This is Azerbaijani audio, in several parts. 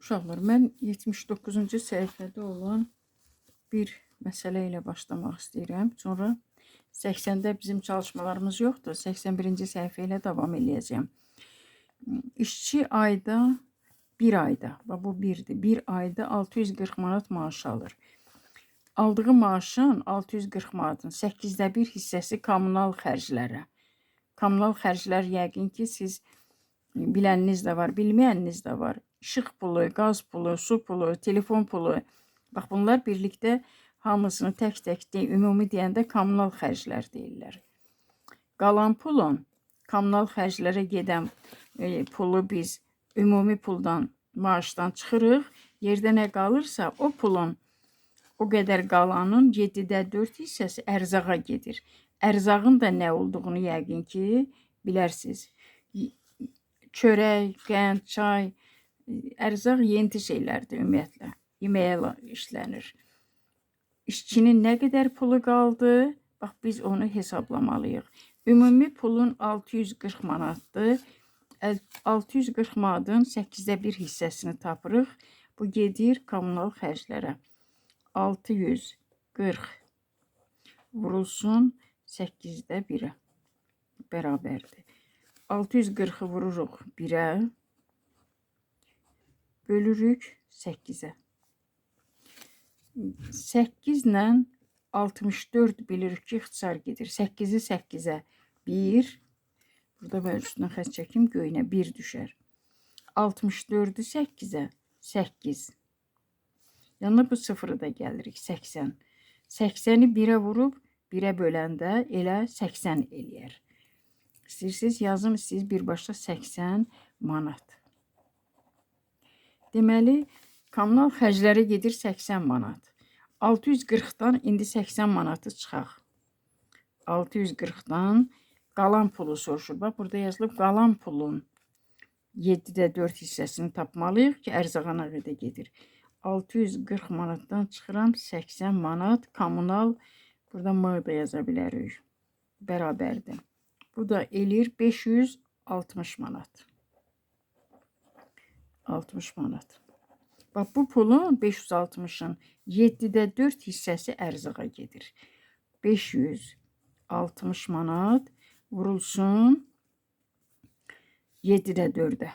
Uşaqlar, mən 79-cu səhifədə olan bir məsələ ilə başlamaq istəyirəm. Sonra 80-də bizim çalışmalarımız yoxdur. 81-ci səhifə ilə davam eləyəcəyəm. İşçi ayda, bir ayda, bax bu birdir, bir ayda 640 manat maaş alır. Aldığı maaşın 640 manatın 8-də 1 hissəsi kommunal xərclərə. Kommunal xərclər yəqin ki, siz biləniniz də var, bilməyəniniz də var. İşıq pulu, qaz pulu, su pulu, telefon pulu. Bax, bunlar birlikdə hamısını tək-tək ümumi deyəndə kommunal xərclər deyirlər. Qalan pulun, kommunal xərclərə gedən pulu biz ümumi puldan, maaşdan çıxırıq. Yerdə nə qalırsa o pulun, o qədər qalanın 7-də 4 hissəsi ərzağa gedir. Ərzağın da nə olduğunu yəqin ki, bilərsiniz. Çörək, qənd, çay, ərzaq yenti şeylərdir ümumiyyətlə. Yeməyə işlənir. İşçinin nə qədər pulu qaldı? Bax, biz onu hesablamalıyıq. Ümumi pulun 640 manatdır. 640 manatın 8-də 1 hissəsini tapırıq. Bu gedir kommunal xərclərə. 640 vurulsun 8-də 1-ə bərabərdir. 640-ı vururuq 1-ə, bölürük 8-ə. 8 ilə 64 bilirik ki, ixtisar gedir. 8-i 8-ə 1, burada mən üstünə xətt çəkim, göynə 1 düşər. 64-ü 8-ə 8. Yanına bu sıfırı da gəlirik, 80. 80-i 1-ə vurub 1-ə böləndə elə 80 eləyər. İstəyirsiniz yazım, istəyirsiniz birbaşa 80 manat. Deməli, kommunal xərclərə gedir 80 manat. 640-dan indi 80 manatı çıxaq. 640-dan qalan pulu soruşur. Bax, burada yazılıb qalan pulun 7-də 4 hissəsini tapmalıyıq ki, ərzağa nə qədər gedir. 640 manatdan çıxıram 80 manat kommunal, burada M da yaza bilərik, bərabərdir. Bu da eləyir 560 manat. 60 manat. Bax, bu pulun 560-ın 7-də 4 hissəsi ərzağa gedir. 560 manat vurulsun 7-də 4-ə.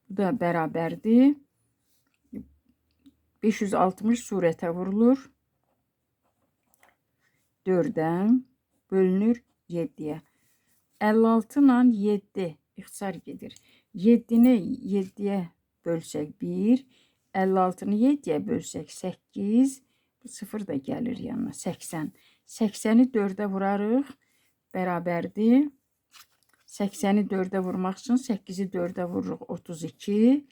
Bu da bərabərdir. 560 surətə vurulur. 4-ə bölünür 7-yə. 56 ilə 7 ixtisar gedir. 7-ni 7-yə bölsək 1, 56-nı 7-yə bölsək 8, bu 0 da gəlir yanına 80. 80-i 4-ə vurarıq, bərabərdir. 80-i 4-ə vurmaq üçün 8-i 4-ə vururuq 32,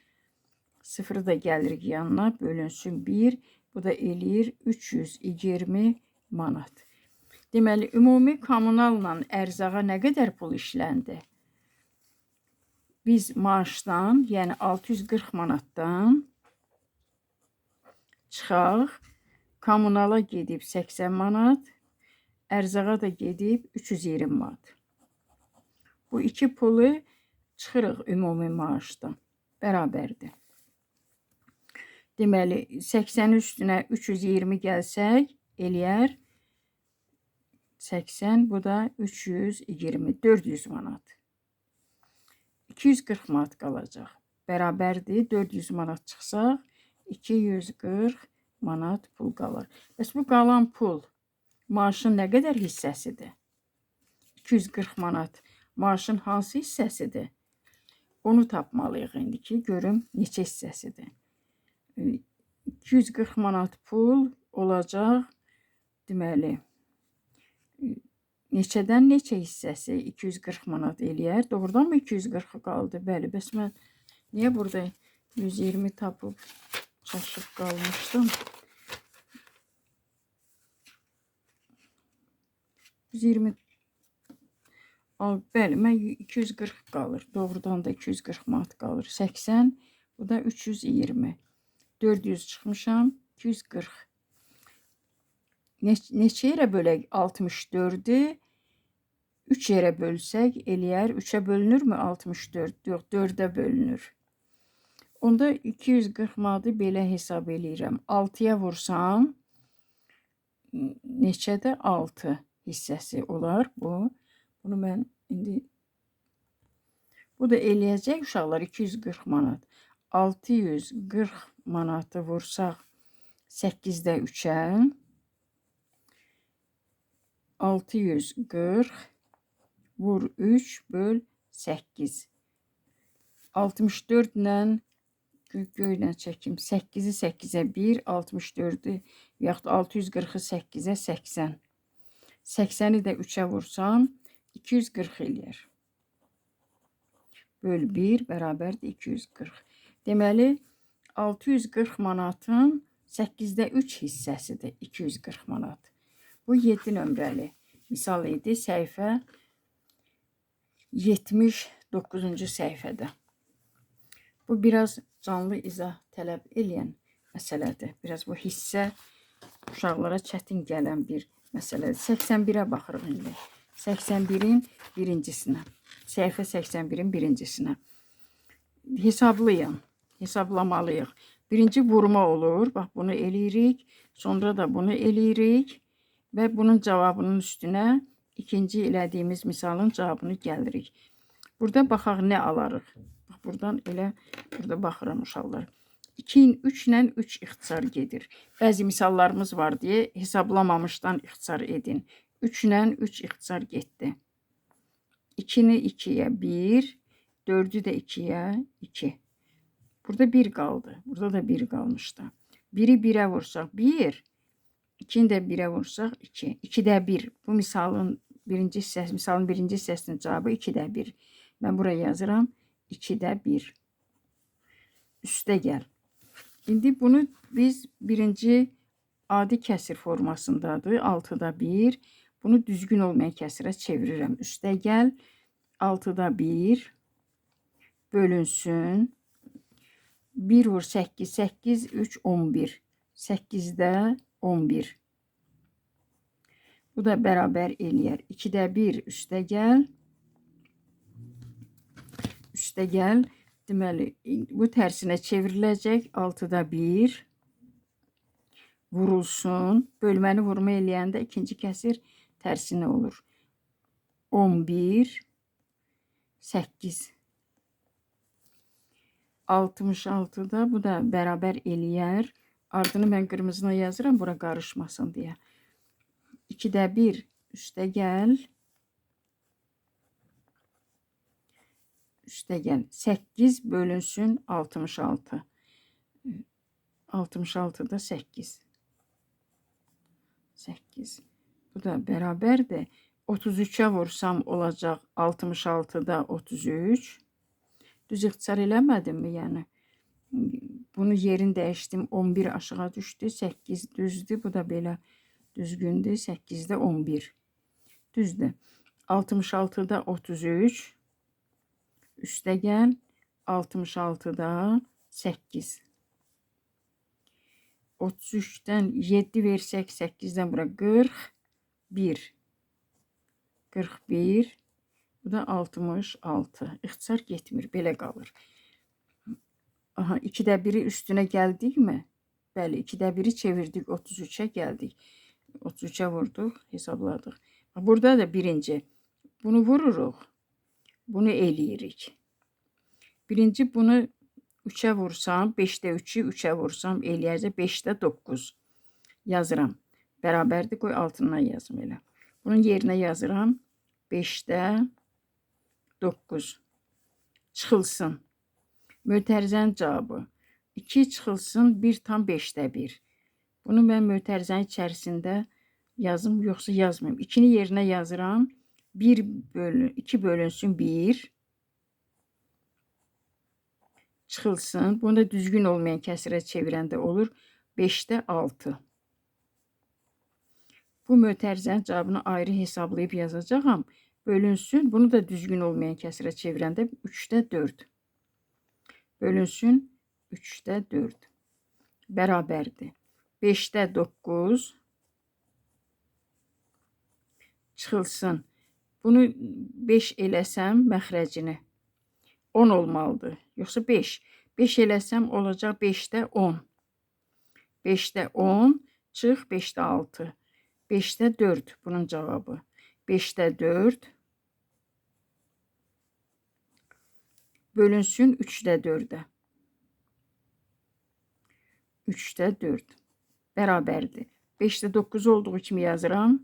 0 da gəlirik yanına, bölünsün 1, bu da eləyir 320 manat. Deməli, ümumi kommunalla ərzağa nə qədər pul işləndi? Biz maaşdan, yəni 640 manatdan çıxaq, kommunala gedib 80 manat, ərzağa da gedib 320 manat. Bu iki pulu çıxırıq ümumi maaşdan, bərabərdir. Deməli, 80-in üstünə 320 gəlsək, eləyər 80, bu da 320, 400 manat. 240 manat qalacaq. Bərabərdir, 400 manat çıxsaq, 240 manat pul qalar. Bəs bu qalan pul maaşın nə qədər hissəsidir? 240 manat maaşın hansı hissəsidir? Onu tapmalıyıq indi ki, görüm neçə hissəsidir. 240 manat pul olacaq, deməli, neçədən neçə hissəsi 240 manat eləyər? Doğrudan mı 240 qaldı? Bəli, bəs mən niyə burada 120 tapıb çaşıb qalmışdım? 120, bəli, mən 240 qalır. Doğrudan da 240 manat qalır. 80, bu da 320. 400 çıxmışam, 240. Neçə yerə bölək? 64-ü 3 yerə bölsək eləyər. 3-ə bölünürmü 64? Yox, 4-ə bölünür. Onda 240 manatı belə hesab eləyirəm. 6-ya vursam, neçədə 6 hissəsi olar bu. Bunu mən indi... Bu da eləyəcək uşaqlar 240 manat. 640 manatı vursaq 8-də 3-ə 640 vur 3 böl 8. 64 ilə göylə çəkim. 8-i 8-ə 1, 64-ü yaxud 640-ı 8-ə 80. 80-i də 3-ə vursam 240 eləyər. Böl 1 bərabərdir 240. Deməli, 640 manatın 8-də 3 hissəsidir 240 manat. Bu 7 nömrəli misal idi. Səhifə 79-cu səhifədə. Bu biraz canlı izah tələb eləyən məsələdir. Biraz bu hissə uşaqlara çətin gələn bir məsələdir. 81-ə baxırıq indi. 81-in birincisinə. Səhifə 81-in birincisinə. Hesablayın. Hesablamalıyıq. Birinci vurma olur. Bax, bunu eləyirik. Sonra da bunu eləyirik. Və bunun cavabının üstünə ikinci elədiyimiz misalın cavabını gəlirik. Burada baxaq nə alarıq. Bax, buradan elə burada baxıram uşaqlar. 2, 3 ilə 3 ixtisar gedir. Bəzi misallarımız var deyə hesablamamışdan ixtisar edin. 3 ilə 3 ixtisar getdi. 2-ni 2-yə 1, 4-ü də 2-yə 2. Burada 1 qaldı. Burada da 1 qalmışdı. 1-i 1-ə vursaq 1, 2-ni də 1-ə vursaq 2. 2-də 1. Bu misalın birinci hissəsi, misalın birinci hissəsinin cavabı 2-də 1. Mən buraya yazıram 2-də 1. Üstə gəl. İndi bunu biz birinci adi kəsir formasındadır. 6-da 1. Bunu düzgün olmayan kəsirə çevirirəm. Üstə gəl. 6-da 1 bölünsün. 1 vur 8, 8, 3, 11. 8-də 11. Bu da bərabər eləyər. 2-də 1 üstə gəl. Üstə gəl. Deməli, bu tərsinə çevriləcək. 6-da 1 vurulsun. Bölməni vurma eləyəndə ikinci kəsir tərsinə olur. 11, 8. 66-da bu da bərabər eləyər. Ardını mən qırmızına yazıram, bura qarışmasın deyə. 2-də 1 üstə gəl. Üstə gəl. 8 bölünsün 66. 66-da 8. 8. Bu da bərabərdir. 33-ə vursam olacaq 66-da 33. Düz ixtisar eləmədimmi yəni? Bunu yerini dəyişdim. 11 aşağı düşdü. 8 düzdür. Bu da belə düzgündür. 8-də 11. Düzdür. 66-da 33. Üstə gəl. 66-da 8. 33-dən 7 versək 8-dən bura 41. 41. Bu da 66. İxtisar getmir. Belə qalır. Aha, 2-də 1-i üstünə gəldikmi? Bəli, 2-də 1-i çevirdik. 33-ə gəldik. 33-ə vurduq, hesabladıq. Burada da birinci. Bunu vururuq. Bunu eləyirik. Birinci bunu 3-ə vursam, 5-də 3-ü 3-ə vursam eləyəcək 5-də 9. Yazıram. Bərabərdir, qoy altından yazım elə. Bunun yerinə yazıram. 5-də 9. Çıxılsın. Mötərizənin cavabı. 2 çıxılsın 1,5-də 1. Bunu mən mötərizənin içərisində yazım, yoxsa yazmayayım. 2-ni yerinə yazıram. 2 bölünsün 1. Çıxılsın. Bunu da düzgün olmayan kəsirə çevirəndə olur. 5-də 6. Bu mötərizənin cavabını ayrı hesablayıb yazacağam. Bölünsün. Bunu da düzgün olmayan kəsirə çevirəndə 3-də 4. Bölünsün 3-də 4. Bərabərdir. 5-də 9. Çıxılsın. Bunu 5 eləsəm məxrəcini 10 olmalıdır. Yoxsa 5. 5 eləsəm olacaq 5-də 10. 5-də 10 çıx 5-də 6. 5-də 4 bunun cavabı. 5-də 4 bölünsün 3-də 4-ə. 3-də 4 bərabərdir. 5-də 9 olduğu kimi yazıram.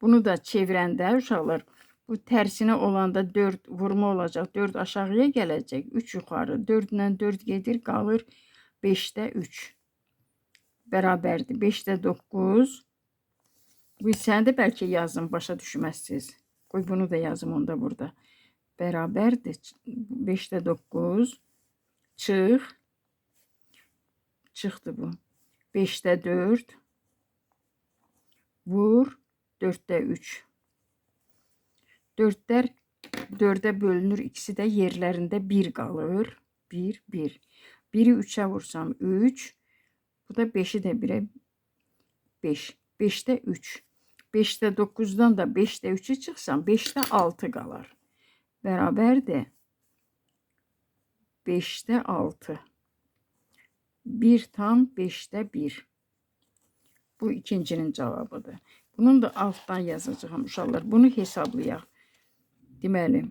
Bunu da çevirəndə uşaqlar, bu tərsinə olanda 4 vurma olacaq. 4 aşağıya gələcək, 3 yuxarı. 4 ilə 4 gedir, qalır 5-də 3. Bərabərdir. 5-də 9. Bu hissəni də bəlkə yazım, başa düşməzsiniz. Qoy bunu da yazım onda burada. Bərabərdir. 5-də 9. Çıx. Çıxdı bu. 5-də 4. Vur. 4-də 3. 4-lər 4-ə bölünür. İkisi də yerlərində 1 qalır. 1, 1. 1-i 3-ə vursam 3. Bu da 5-i də 1-ə 5. 5-də 3. 5-də 9-dan da 5-də 3-ü çıxsam 5-də 6 qalar. Bərabərdir. 5-də 6. 1 tam 5-də 1. Bu ikincinin cavabıdır. Bunun da altdan yazacağam uşaqlar. Bunu hesablayaq. Deməli,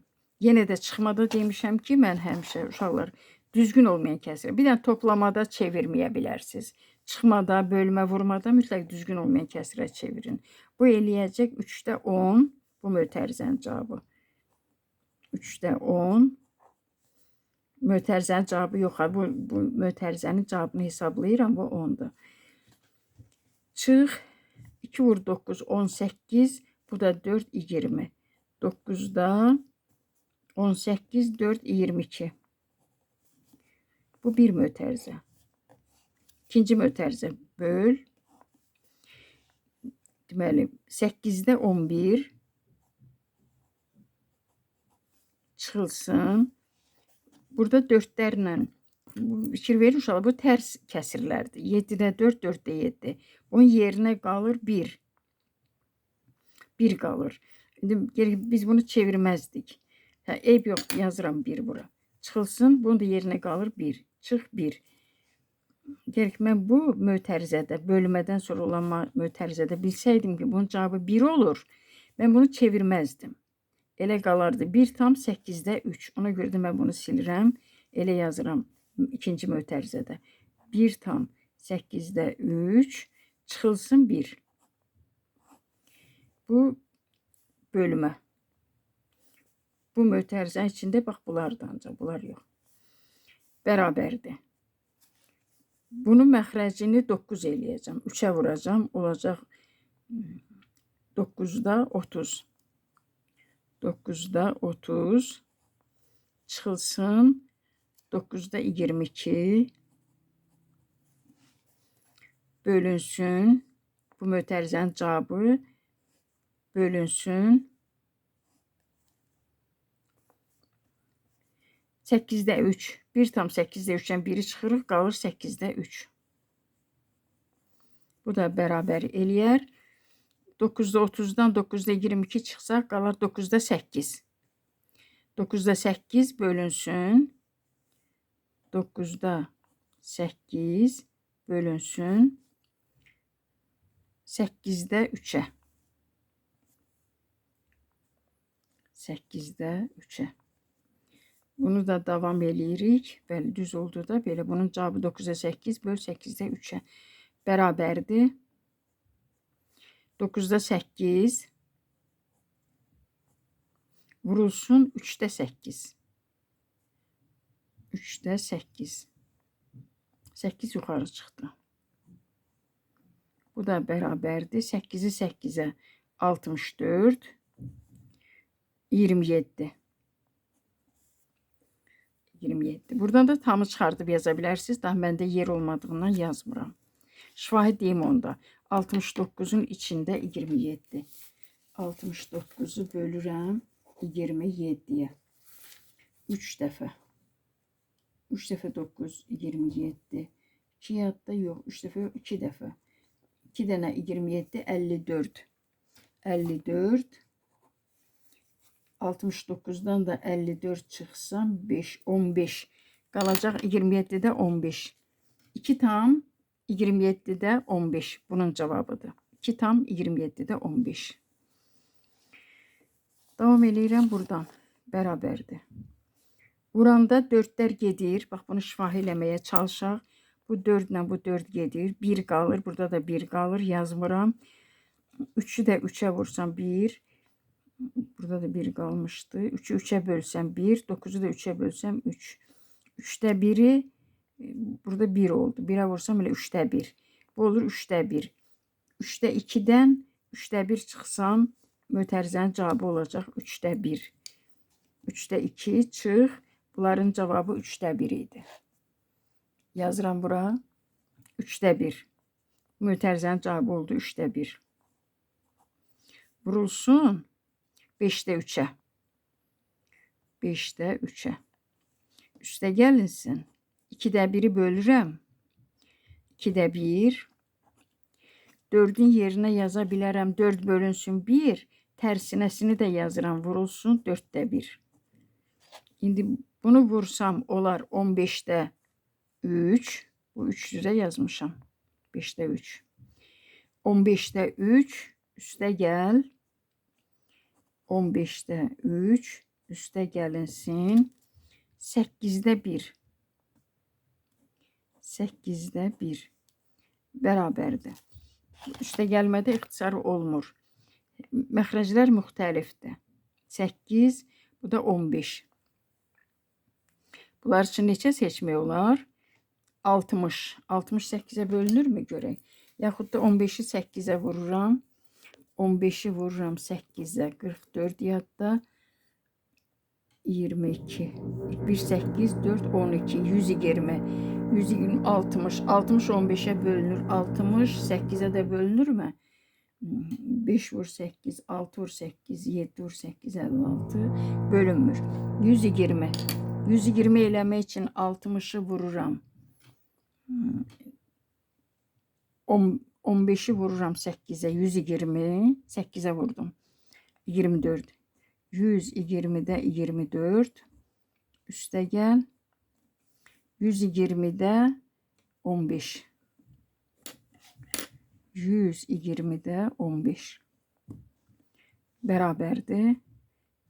yenə də çıxmada demişəm ki, mən həmişə uşaqlar düzgün olmayan kəsir. Bir dənə toplamada çevirməyə bilərsiniz. Çıxmada, bölmə, vurmada mütləq düzgün olmayan kəsirə çevirin. Bu eləyəcək 3-də 10. Bu mötərizənin cavabı. 3-də 10. Mötərizənin cavabı yox. Bu mötərizənin cavabını hesablayıram. Bu 10-dur. Çıx. 2 vur 9, 18. Bu da 4, 20. 9-da 18, 4, 22. Bu bir mötərizə. İkinci mötərizə böl. Deməli, 8-də 11 çıxılsın. Burada 4-lərlə fikir verin uşaqlar, bu tərs kəsirlərdir. 7-də 4, 4-də 7. Bunun yerinə qalır 1. 1 qalır. İndi biz bunu çevirməzdik. Hə, eyb yox, yazıram 1 bura. Çıxılsın, bunun da yerinə qalır 1. Çıx 1. Gerək mən bu mötərizədə, bölmədən sonra olan mötərizədə bilsəydim ki, bunun cavabı 1 olur, mən bunu çevirməzdim. Elə qalardı. 1 tam 8-də 3. Ona görə də mən bunu silirəm. Elə yazıram ikinci mötərizədə. 1 tam 8-də 3 çıxılsın 1. Bu bölmə. Bu mötərizənin içində bax bunlardır ancaq, bunlar yox. Bərabərdir. Bunun məxrəcini 9 eləyəcəm. 3-ə vuracam. Olacaq 9-da 30. 9-da 30 çıxılsın. 9-da 22 bölünsün. Bu mötərizənin cavabı bölünsün. 8-də 3. 1 tam 8-də 3-dən 1-i çıxırıq, qalır 8-də 3. Bu da bərabər eləyər. 9-da 30-dan 9-da 22 çıxsaq, qalar 9-da 8. 9-da 8 bölünsün. 9-da 8 bölünsün. 8-də 3-ə. 8-də 3-ə. Bunu da davam eləyirik. Bəli, düz oldu da. Belə bunun cavabı 9-da 8 böl 8-də 3-ə bərabərdir. 9-da 8 vurulsun 3-də 8. 3-də 8. 8 yuxarı çıxdı. Bu da bərabərdir. 8-i 8-ə 64, 27. 27. Buradan da tamı çıxardıb yaza bilərsiniz. Daha məndə yer olmadığından yazmıram. Şifahi deyim onda. 69-un içində 27. 69-u bölürəm 27-yə. 3 dəfə. 3 dəfə 9, 27. 2 yadda yox. 3 dəfə yox, 2 dəfə. 2 dənə 27, 54. 54. 69-dan da 54 çıxsam 5, 15. Qalacaq 27-də 15. 2 tam 27-də 15. Bunun cavabıdır. 2 tam 27-də 15. Davam eləyirəm buradan. Bərabərdir. Vuranda 4-lər gedir. Bax, bunu şifahi eləməyə çalışaq. Bu 4 ilə bu 4 gedir. 1 qalır. Burada da 1 qalır. Yazmıram. 3-ü də 3-ə vursam 1. Burada da 1 qalmışdı. 3-ü 3-ə bölsəm 1. 9-u da 3-ə bölsəm 3. 3-də 1-i burada 1 oldu. 1-ə vursam elə 3-də 1. Bu olur 3-də 1. 3-də 2-dən 3-də 1 çıxsam mötərizənin cavabı olacaq 3-də 1. 3-də 2 çıx. Bunların cavabı 3-də 1 idi. Yazıram bura. 3-də 1. Mötərizənin cavabı oldu 3-də 1. Vurulsun 5-də 3-ə. 5-də 3-ə. Üstə gəlinsin. 2-də 1-i bölürəm. 2-də 1. 4-ün yerinə yaza bilərəm. 4 bölünsün 1. Tərsinəsini də yazıram. Vurulsun 4-də 1. İndi bunu vursam olar 15-də 3. Bu 3 üzə yazmışam. 5-də 3. 15-də 3. Üstə gəl. 15-də 3. Üstə gəlinsin. 8-də 1. 8-də 1. Bərabərdir. Üstə gəlmədə ixtisar olmur. Məxrəclər müxtəlifdir. 8, bu da 15. Bunlar üçün neçə seçmək olar? 60. 68-ə bölünürmü görək? Yaxud da 15-i 8-ə vururam. 15-i vururam 8-ə. 44 yadda. 22. 1, 8, 4, 12. 120. 120, 60. 60 15-ə bölünür. 60 8-ə də bölünürmü? 5 vur 8, 6 vur 8, 7 vur 8, 56 bölünmür. 120. 120 eləmək üçün 60-ı vururam. 15-i vururam 8-ə, 120. 8-ə vurdum. 24. 120-də 24. Üstə gəl. 120-də 15. 120-də 15. Bərabərdir.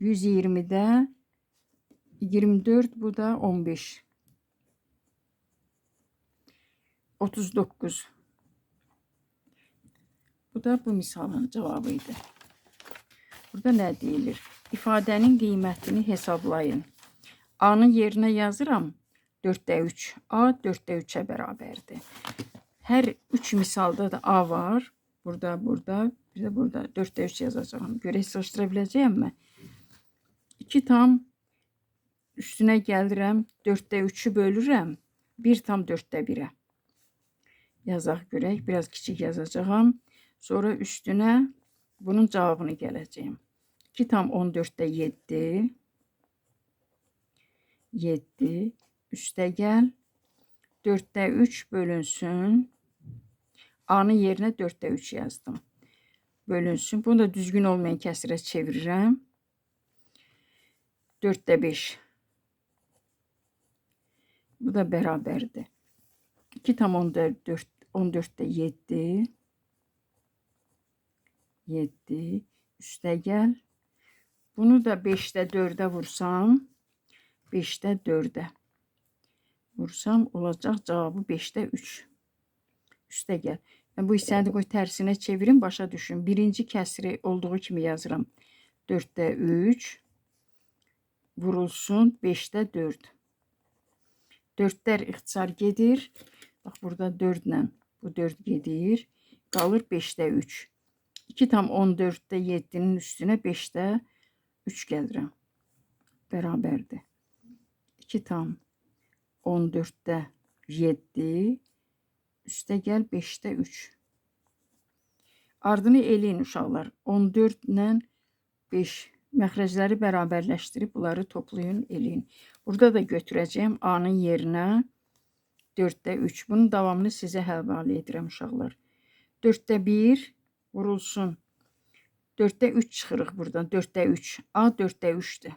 120-də 24, bu da 15. 39. Bu da bu misalın cavabı idi. Burada nə deyilir? İfadənin qiymətini hesablayın. A-nın yerinə yazıram 4-də 3. A 4-də 3-ə bərabərdir. Hər 3 misalda da A var. Burada, burada, bir də burada 4-də 3 yazacağam. Görək sığışdıra biləcəyəm mi? 2 tam üstünə gəlirəm. 4-də 3-ü bölürəm. 1 tam 4-də 1-ə. Yazaq görək. Biraz kiçik yazacağam. Sonra üstünə bunun cavabını gələcəyim. 2 tam 14-də 7. 7. Üstə gəl. 4-də 3 bölünsün. A-nın yerinə 4-də 3 yazdım. Bölünsün. Bunu da düzgün olmayan kəsirə çevirirəm. 4-də 5. Bu da bərabərdir. 2 tam 14, 14-də 7. 7. Üstə gəl. Bunu da 5-də 4-ə vursam, 5-də 4-ə vursam olacaq cavabı 5-də 3. Üstə gəl. Ben bu hissəni qoy tərsinə çevirim, başa düşün. Birinci kəsri olduğu kimi yazıram. 4-də 3 vurulsun 5-də 4. 4-lər ixtisar gedir. Bax burada 4 ilə bu 4 gedir. Qalır 5-də 3. 2 tam 14-də 7-nin üstünə 5-də 3 gəlirəm. Bərabərdir. 2 tam 14-də 7 üstə gəl 5-də 3. Ardını eləyin uşaqlar. 14 ilə 5 məxrəcləri bərabərləşdirib bunları toplayın, eləyin. Burada da götürəcəyim A-nın yerinə 4-də 3. Bunun davamını sizə həvalə edirəm uşaqlar. 4-də 1 vurulsun. 4-də 3 çıxırıq buradan. 4-də 3. A 4-də 3-dür.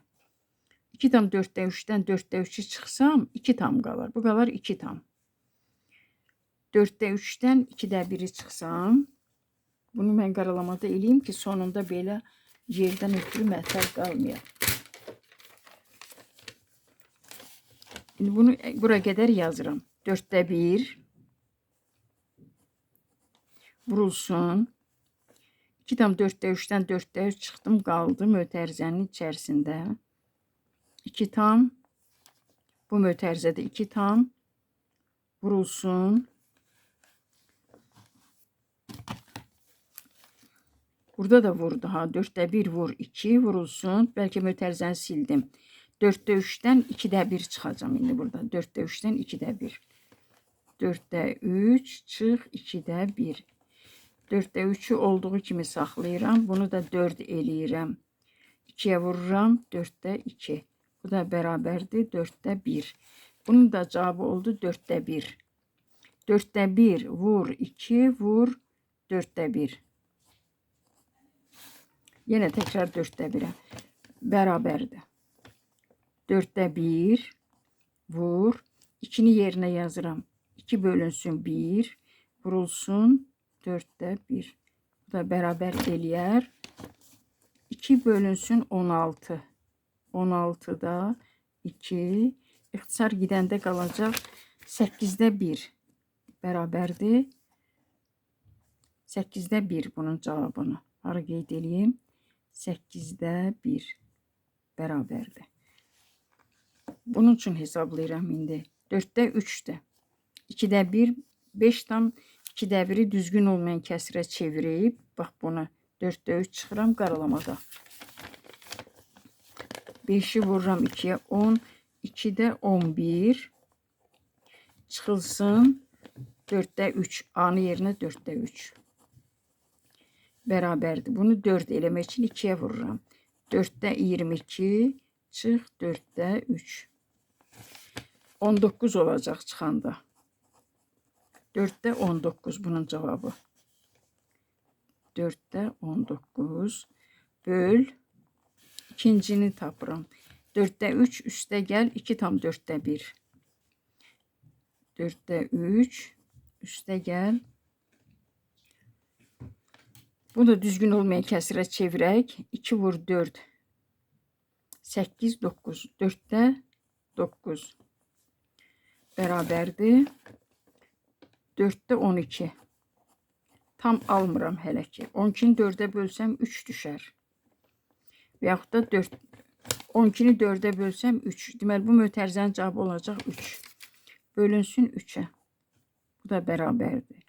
2 tam 4-də 3-dən 4-də 3-ü çıxsam 2 tam qalar. Bu qalar 2 tam. 4-də 3-dən 2-də 1-i çıxsam, bunu mən qaralamada eləyim ki, sonunda belə yerdən ötürü mətər qalmaya. İndi bunu bura qədər yazıram. 4-də 1 vurulsun. 2 tam 4-də 3-dən 4-də 3 çıxdım, qaldı mötərizənin içərisində. 2 tam, bu mötərizədə 2 tam vurulsun. Burada da vurdu ha. 4-də 1 vur 2 vurulsun. Bəlkə mötərizəni sildim. 4-də 3-dən 2-də 1 çıxacam indi burada. 4-də 3-dən 2-də 1. 4-də 3 çıx 2-də 1. 4-də 3-ü olduğu kimi saxlayıram. Bunu da 4 eləyirəm. 2-yə vururam. 4-də 2. Bu da bərabərdir 4-də 1. Bunun da cavabı oldu 4-də 1. 4-də 1 vur 2 vur 4-də 1. Yenə təkrar 4-də 1-ə bərabərdir. 4-də 1 vur. 2-ni yerinə yazıram. 2 bölünsün 1 vurulsun 4-də 1. Bu da bərabər eləyər. 2 bölünsün 16. 16-da 2. İxtisar gedəndə qalacaq 8-də 1 bərabərdir. 8-də 1 bunun cavabını. Hara qeyd eləyim? 8-də 1 bərabərdir. Bunun üçün hesablayıram indi. 4-də 3-dür. 2-də 1, 5 tam 2-də 1-i düzgün olmayan kəsirə çevirib, bax bunu 4-də 3 çıxıram qaralamada. 5-i vururam 2-yə 10, 2-də 11 çıxılsın 4-də 3, A-nın yerinə 4-də 3 bərabərdir. Bunu 4 eləmək üçün 2-yə vururam. 4-də 22 çıx 4-də 3. 19 olacaq çıxanda. 4-də 19 bunun cavabı. 4-də 19 böl. İkincini tapıram. 4-də 3 üstə gəl 2 tam 4-də 1. 4-də 3 üstə gəl. Bunu da düzgün olmayan kəsirə çevirək. 2 vur 4. 8, 9. 4-də 9 bərabərdir. 4-də 12. Tam almıram hələ ki. 12-ni 4-ə bölsəm 3 düşər. Və yaxud da 4, 12-ni 4-ə bölsəm 3. Deməli, bu mötərizənin cavabı olacaq 3. Bölünsün 3-ə. Bu da bərabərdir.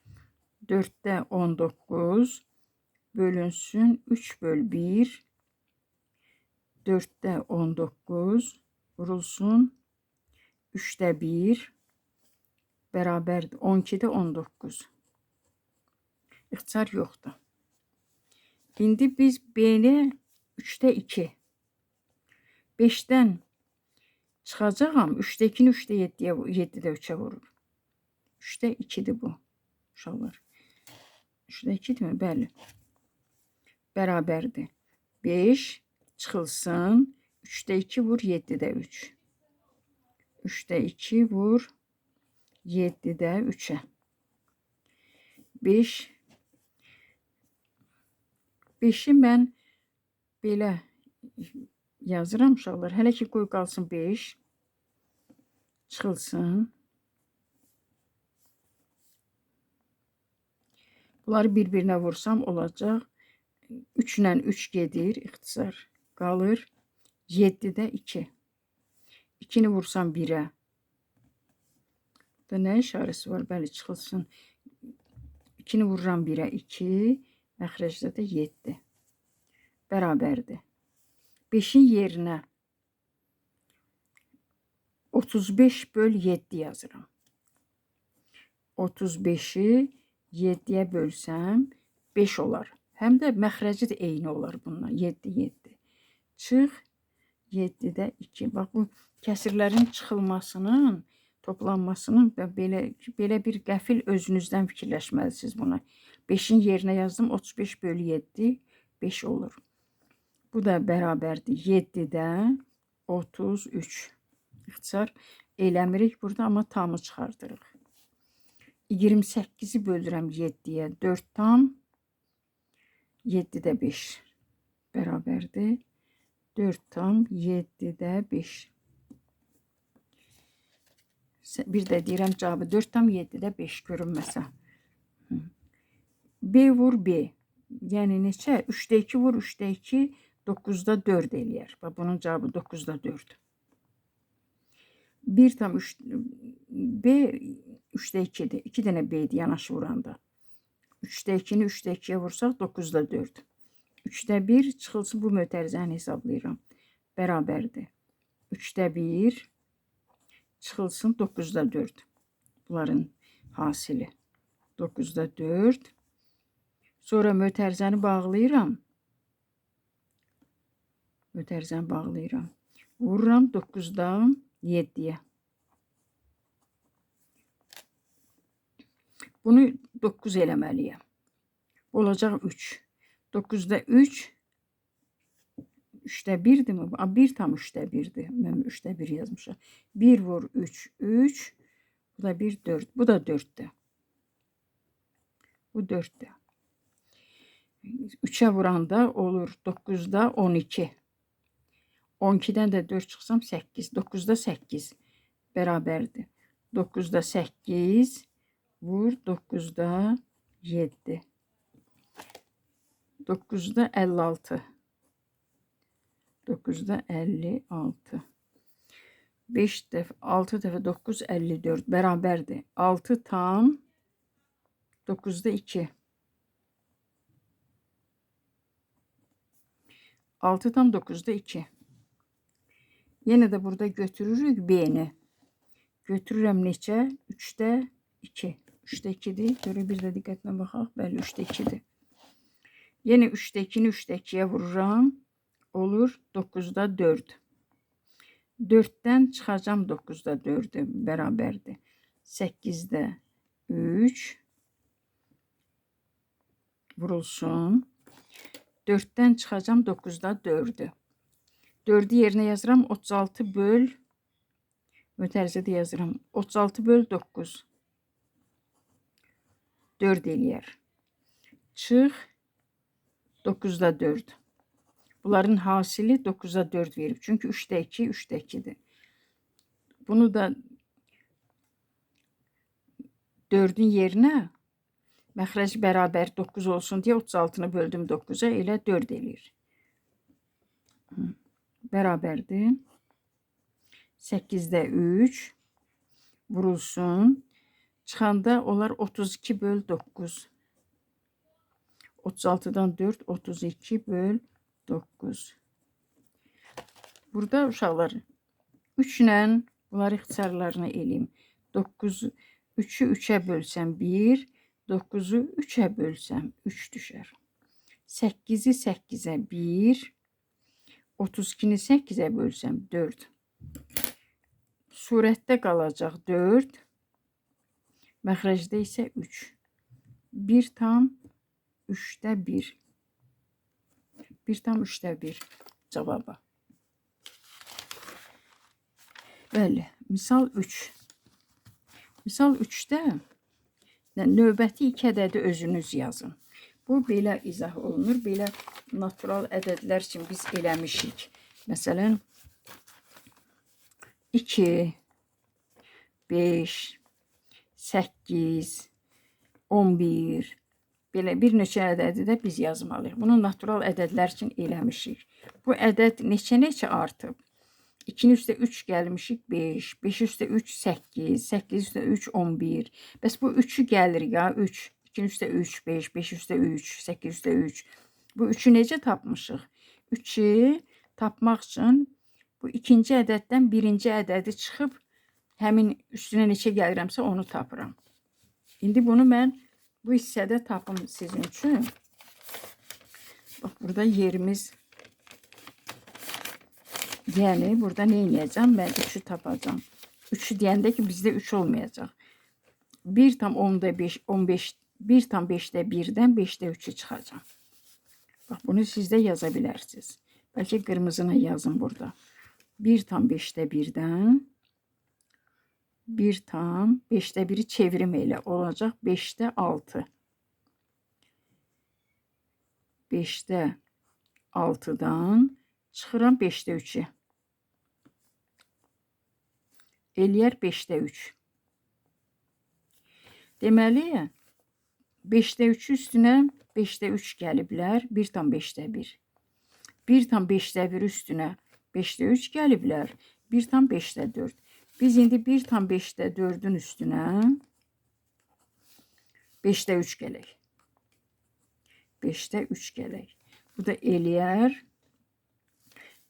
4-də 19 bölünsün 3 böl 1. 4-də 19 vurulsun 3-də 1 bərabərdir. 12-də 19. İxtisar yoxdur. İndi biz B-ni 3-də 2. 5-dən çıxacağam. 3-də 2-ni 3-də 7-yə, 7-də 3-ə vurur. 3-də 2-dir bu uşaqlar. 3-də 2-dirmi? Bəli. Bərabərdir. 5 çıxılsın. 3-də 2 vur 7-də 3. 3-də 2 vur 7-də 3-ə. 5. 5-i mən belə yazıram uşaqlar. Hələ ki qoy qalsın 5. Çıxılsın. Bunları bir-birinə vursam olacaq. 3 ilə 3 gedir, ixtisar qalır. 7-də 2. 2-ni vursam 1-ə. Burada nə işarəsi var? Bəli, çıxılsın. 2-ni vururam 1-ə 2. Məxrəcdə də 7. Bərabərdir. 5-in yerinə 35 böl 7 yazıram. 35-i 7-yə bölsəm 5 olar. Həm də məxrəci də eyni olar bundan. 7, 7. Çıx 7-də 2. Bax, bu kəsirlərin çıxılmasının, toplanmasının və belə bir qəfil özünüzdən fikirləşməlisiniz buna. 5-in yerinə yazdım. 35 bölü 7. 5 olur. Bu da bərabərdir 7-də 33. İxtisar eləmirik burada, amma tamı çıxardırıq. 28-i bölürəm 7-yə. 4 tam 7-də 5 bərabərdir. 4 tam 7-də 5. Bir də deyirəm cavabı 4 tam 7-də 5 görünməsə. B vur B. Yəni neçə? 3-də 2 vur 3-də 2, 9-da 4 eləyər. Bax, bunun cavabı 9-da 4. 1 tam 3, B 3-də 2-dir. 2 dənə B-dir yanaşı vuranda. 3-də 2-ni 3-də 2-yə vursaq 9-da 4. 3-də 1 çıxılsın bu mötərizəni hesablayıram. Bərabərdir. 3-də 1 çıxılsın 9-da 4. Bunların hasili. 9-da 4. Sonra mötərizəni bağlayıram. Mötərizəni bağlayıram. Vururam 9-da 7-yə. Bunu 9 eləməliyəm. Olacaq 3. 9-da 3. 3-də 1-dirmi? 1 tam 3-də 1-dir. Mən 3-də 1 yazmışam. 1 vur 3, 3. Bu da 1, 4. Bu da 4-dür. Bu 4-dür. 3-ə vuranda olur 9-da 12. 12-dən də 4 çıxsam 8. 9-da 8 bərabərdir. 9-da 8 vur 9-da 7. 9-da 56. 9-da 56. 5 dəfə, 6 dəfə 9, 54 bərabərdir. 6 tam 9-da 2. 6 tam 9-da 2. Yenə də burada götürürük B-ni. Götürürəm neçə? 3-də 2. 3-də 2-dir. Görək bir də diqqətlə baxaq. Bəli, 3-də 2-dir. Yenə 3-də 2-ni 3-də 2-yə vururam. Olur 9-da 4. 4-dən çıxacam 9-da 4-ü bərabərdir. 8-də 3 vurulsun. 4-dən çıxacam 9-da 4-ü. 4-ü yerinə yazıram. 36 böl, mötərizədə yazıram. 36 böl 9. 4 eləyər. Çıx 9-da 4. Bunların hasili 9-da 4 verib. Çünki 3-də 2, 3-də 2-dir. Bunu da 4-ün yerinə məxrəc bərabər 9 olsun deyə 36-nı böldüm 9-a, elə 4 eləyir. Bərabərdir. 8-də 3 vurulsun. Çıxanda olar 32 böl 9. 36-dan 4, 32 böl 9. Burada uşaqlar 3 ilə bunları ixtisarlarını eləyim. 9, 3-ü 3-ə bölsəm 1, 9-u 3-ə bölsəm 3 düşər. 8-i 8-ə 1, 32-ni 8-ə bölsəm 4. Surətdə qalacaq 4, məxrəcdə isə 3. 1 tam 3-də 1. 1 tam 3-də 1 cavaba. Bəli, misal 3. Misal 3-də növbəti 2 ədədi özünüz yazın. Bu, belə izah olunur. Belə natural ədədlər üçün biz eləmişik. Məsələn, 2, 5, 8, 11, belə bir neçə ədədi də biz yazmalıyıq. Bunu natural ədədlər üçün eləmişik. Bu ədəd neçə-neçə artıb? 2-nin üstə 3 gəlmişik 5, 5 üstə 3 8, 8 üstə 3 11. Bəs bu 3-ü gəlir ya 3, 2-nin üstə 3 5, 5 üstə 3, 8 üstə 3. Bu 3-ü necə tapmışıq? 3-ü tapmaq üçün bu ikinci ədəddən birinci ədədi çıxıb həmin üstünə neçə gəlirəmsə onu tapıram. İndi bunu mən bu hissədə tapım sizin üçün. Bax, burada yerimiz, yəni burada nə eləyəcəm? Mən 3-ü tapacağam. 3-ü deyəndə ki, bizdə 3 olmayacaq. 1 tam 10-da 5, 15, 1 tam 5-də 1-dən 5-də 3-ü çıxacağam. Bax, bunu siz də yaza bilərsiniz. Bəlkə qırmızını yazın burada. 1,5-də 1-dən 1,5-də 1-i çevrim elə olacaq 5-də 6. 5-də 6-dan çıxıram 5-də 3-ü. Eləyər 5-də 3. Deməli, 5-də 3 üstünə 5-də 3 gəliblər, 1,5-də 1. 1,5-də 1 üstünə 5-də 3 gəliblər, 1,5-də 4. Biz indi 1,5-də 4-ün üstünə 5-də 3 gələk. 5-də 3 gələk. Bu da eləyər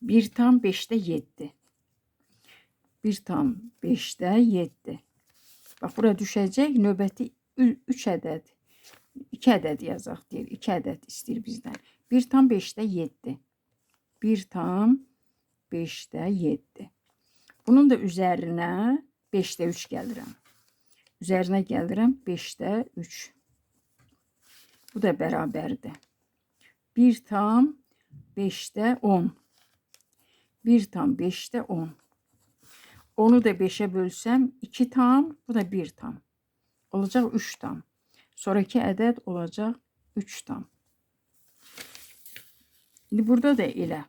1,5-də 7. 1,5-də 7. Bax, bura düşəcək növbəti 3 ədəd. 2 ədəd yazaq deyir. 2 ədəd istəyir bizdən. 1,5-də 7. 1,5-də 7. Bunun da üzərinə 5-də 3 gəlirəm. Üzərinə gəlirəm 5-də 3. Bu da bərabərdir. 1,5-də 10. 1,5-də 10. Onu da 5-ə bölsəm 2 tam, bu da 1 tam. Olacaq 3 tam. Sonraki ədəd olacaq 3 tam. İndi burada da elə.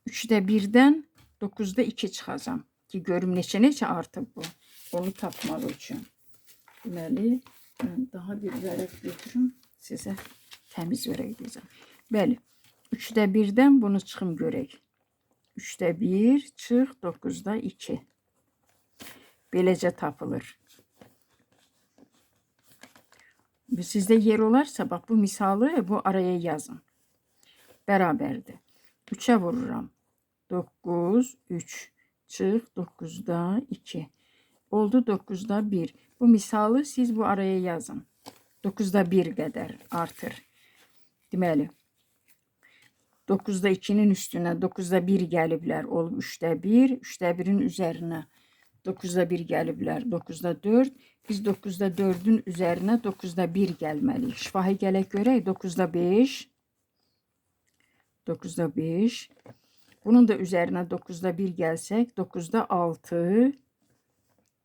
3-də 1-dən 9-da 2 çıxacam. Ki, görüm neçə-neçə artıb bu. Onu tapmaq üçün. Deməli, mən daha bir vərəq götürüm. Sizə təmiz vərəq deyəcəm. Bəli, 3-də 1-dən bunu çıxım görək. 3-də 1 çıx 9-da 2. Beləcə tapılır. Sizdə yer olarsa, bax bu misalı bu araya yazın. Bərabərdir. 3-ə vururam. 9, 3. Çıx 9-da 2. Oldu 9-da 1. Bu misalı siz bu araya yazın. 9-da 1 qədər artır. Deməli, 9-da 2-nin üstünə 9-da 1 gəliblər. Olub 3-də 1. 3-də 1-in üzərinə 9-da 1 gəliblər. 9-da 4. Biz 9-da 4-ün üzərinə 9-da 1 gəlməliyik. Şifahi gələk görək. 9-da 5. 9-da 5. Bunun da üzərinə 9-da 1 gəlsək, 9-da 6.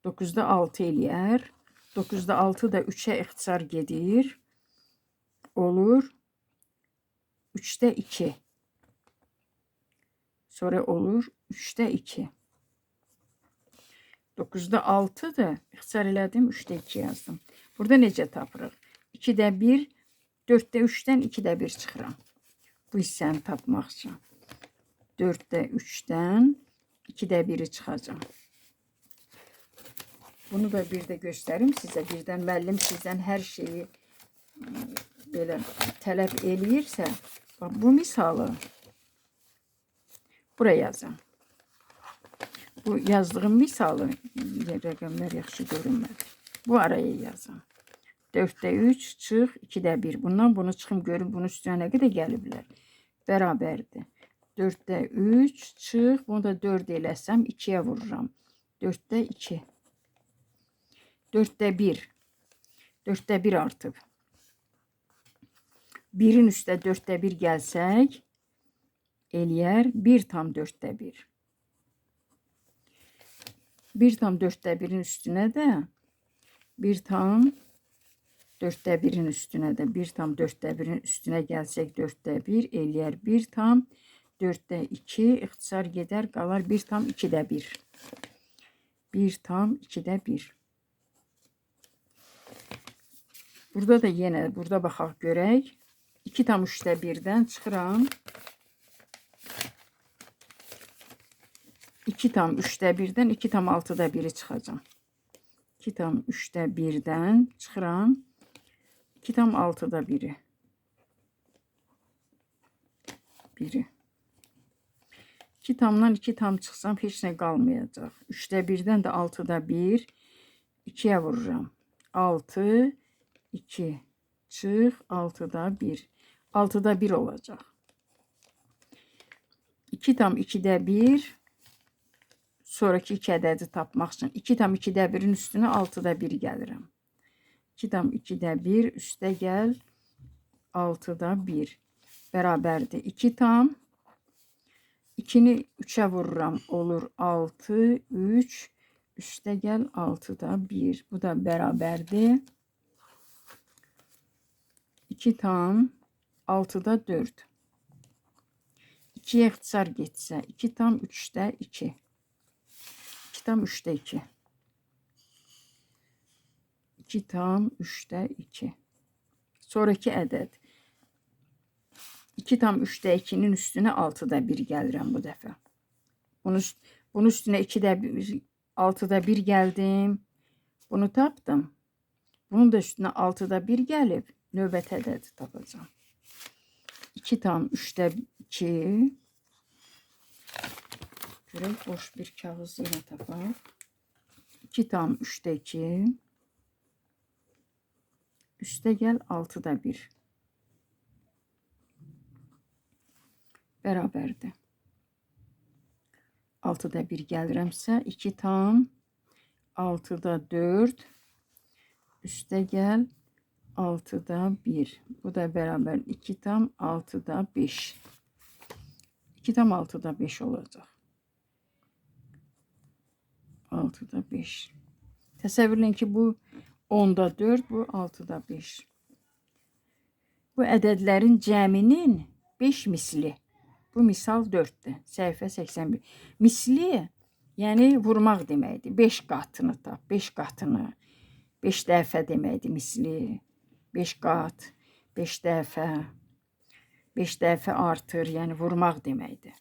9-da 6 eləyər. 9-da 6 da 3-ə ixtisar gedir. Olur. 3-də 2. Sonra olur 3-də 2. 9-da 6 da ixtisar elədim, 3-də 2 yazdım. Burada necə tapırıq? 2-də 1, 4-də 3-dən 2-də 1 çıxıram. Bu hissəni tapmaq üçün. 4-də 3-dən 2-də 1-i çıxacağam. Bunu da bir də göstərim sizə. Birdən müəllim sizdən hər şeyi belə tələb eləyirsə, bax, bu misalı buraya yazın. Bu yazdığım misalı, rəqəmlər yaxşı görünmədi. Bu araya yazın. 4-də 3 çıx 2-də 1. Bundan bunu çıxım görüm, bunun üstünə nə qədər gəliblər. Bərabərdir. 4-də 3 çıx, bunu da 4 eləsəm 2-yə vururam. 4-də 2. 4-də 1. 4-də 1 artıb. 1-in üstə 4-də 1 gəlsək, eləyər 1,4-də 1. 1,4-də 1-in üstünə də 1,4-də 1-in üstünə də 1,4-də 1-in üstünə gəlsək 4-də 1 eləyər 1,4-də 2 ixtisar gedər qalar 1,2-də 1. 1,2-də 1. Burada da yenə burada baxaq görək. 2,3-də 1-dən çıxıram. 2,3-də 1-dən 2,6-da 1-i çıxacağam. 2,3-də 1-dən çıxıram. 2,6-da 1-i. 1-i. 2 tamdan 2 tam çıxsam heç nə qalmayacaq. 3-də 1-dən də 6-da 1. 2-yə vururam. 6, 2, çıx, 6-da 1. 6-da 1 olacaq. 2,2-də 1. Sonraki 2 ədədi tapmaq üçün 2,2-də 1-in üstünə 6-da 1 gəlirəm. 2,2-də 1 üstə gəl 6-da 1. Bərabərdir 2 tam. 2-ni 3-ə vururam, olur 6, 3. Üstə gəl 6 da 1. Bu da bərabərdir. 2 tam 6 da 4. 2-yə ixtisar getsə 2 tam 3-də 2. 2 tam 3-də 2. 2 tam 3-də 2. Sonraki ədəd. 2 tam 3-də 2-nin üstünə 6-da 1 gəlirəm bu dəfə. Bunun üstünə 2-də 1, 6-da 1 gəldim. Bunu tapdım. Bunun da üstünə 6-da 1 gəlib. Növbəti ədədi tapacağam. 2 tam 3-də 2. Görək, boş bir kağız yenə tapaq. 2 tam 3-də 2. Üstə gəl 6-da 1. Bərabərdir. 6-da 1 gəlirəmsə 2 tam 6-da 4. Üstə gəl 6-da 1. Bu da bərabər 2 tam 6-da 5. 2 tam 6-da 5 olacaq. 6-da 5. Təsəvvür edin ki, bu 10-da 4, bu 6-da 5. Bu ədədlərin cəminin 5 misli. Bu misal 4-dür. Səhifə 81. Misli, yəni vurmaq deməkdir. 5 qatını tap, 5 qatını. 5 dəfə deməkdir misli. 5 qat, 5 dəfə, 5 dəfə artır, yəni vurmaq deməkdir.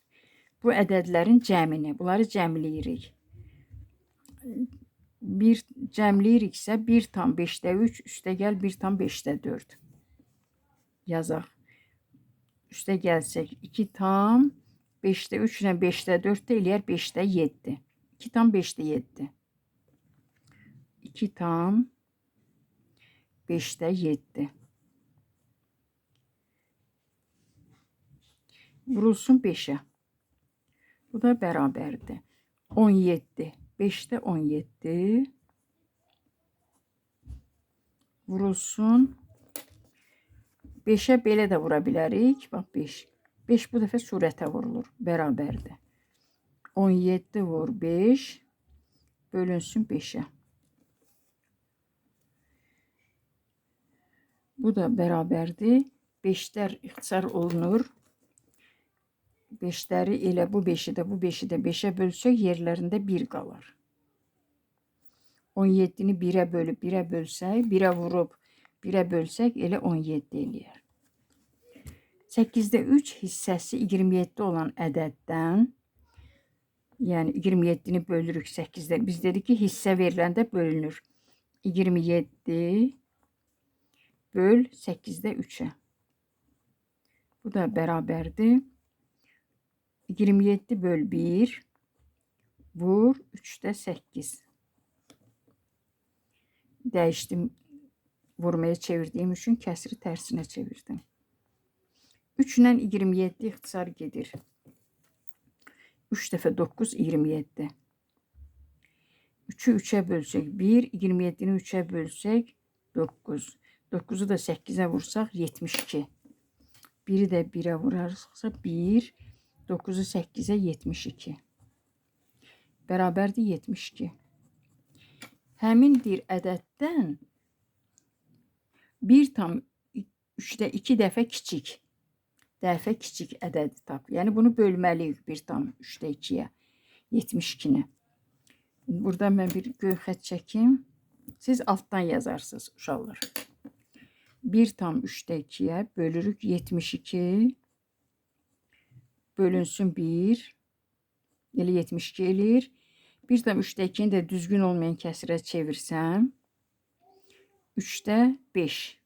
Bu ədədlərin cəmini, bunları cəmləyirik. Bir cəmləyiriksə 1 tam 5-də 3, üstə gəl 1 tam 5-də 4. Yazaq. Üstə gəlsək 2 tam 5-də 3 ilə 5-də 4 də eləyər 5-də 7. 2 tam 5-də 7. 2 tam 5-də 7. Vurulsun 5-ə. Bu da bərabərdir. 17. 5-də 17. Vurulsun. 5-ə belə də vura bilərik. Bax 5. 5 bu dəfə surətə vurulur. Bərabərdir. 17 vur 5. Bölünsün 5-ə. Bu da bərabərdir. 5-lər ixtisar olunur. 5-ləri elə bu 5-i də bu 5-i də 5-ə bölsək yerlərində 1 qalar. 17-ni 1-ə bölüb 1-ə bölsək, 1-ə vurub 1-ə bölsək elə 17 eləyər. 8-də 3 hissəsi 27 olan ədəddən, yəni 27-ni bölürük 8-də. Biz dedik ki, hissə veriləndə bölünür. 27 böl 8-də 3-ə. Bu da bərabərdir. 27 böl 1 vur 3-də 8. Dəyişdim. Vurmaya çevirdiyim üçün kəsiri tərsinə çevirdim. 3 ilə 27 ixtisar gedir. 3 dəfə 9, 27. 3-ü 3-ə bölsək 1, 27-ni 3-ə bölsək 9. 9-u da 8-ə vursaq 72. 1-i də 1-ə vurarıqsa 1, 9-u 8-ə 72. Bərabərdir 72. Həmin bir ədəddən 1 tam 3-də 2 dəfə kiçik. Dəfə kiçik ədədi tap. Yəni bunu bölməliyik 1 tam 3-də 2-yə. 72-ni. Burada mən bir göy xətt çəkim. Siz altdan yazarsınız uşaqlar. 1 tam 3-də 2-yə bölürük 72. Bölünsün 1. Elə 72 eləyir. 1 tam 3-də 2-ni də düzgün olmayan kəsirə çevirsəm 3-də 5.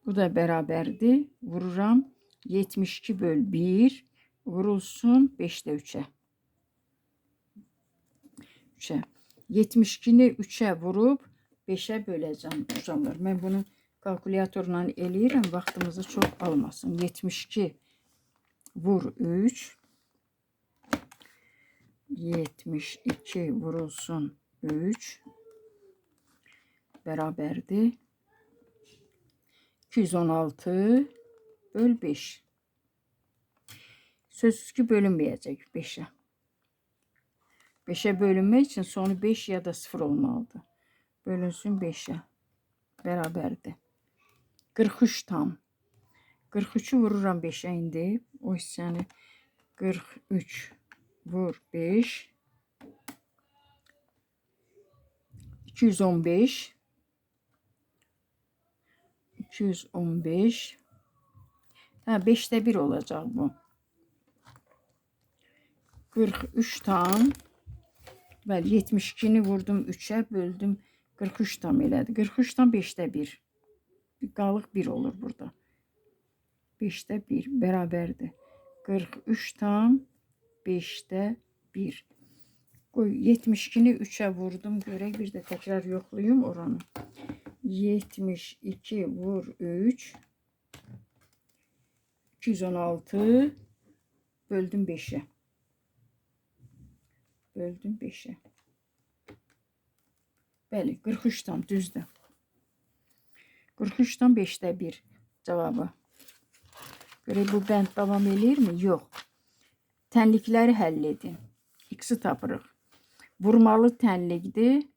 Bu da bərabərdir. Vururam. 72 böl 1 vurulsun 5-də 3-ə. 3-ə. 72-ni 3-ə vurub 5-ə böləcəm uşaqlar. Mən bunu kalkulyatorla eləyirəm. Vaxtımızı çox almasın. 72 vur 3. 72 vurulsun 3 bərabərdir. 216 böl 5. Sözsüz ki bölünməyəcək 5-ə. 5-ə bölünmək üçün sonu 5 ya da 0 olmalıdır. Bölünsün 5-ə. Bərabərdir. 43 tam. 43-ü vururam 5-ə indi. O hissəni 43 vur 5. 215. 215. Hə, 5-də 1 olacaq bu. 43 tam. Bəli, 72-ni vurdum 3-ə, böldüm 43 tam elədi. 43 tam 5-də 1. Bir qalıq 1 olur burada. 5-də 1 bərabərdir. 43 tam 5-də 1. Qoy 72-ni 3-ə vurdum. Görək bir də təkrar yoxlayım oranı. 72 vur 3. 216 böldüm 5-ə. Böldüm 5-ə. Bəli, 43 tam düzdür. 43 tam 5-də 1 cavabı. Görək bu bənd davam eləyirmi? Yox. Tənlikləri həll edin. X-i tapırıq. Vurmalı tənlikdir.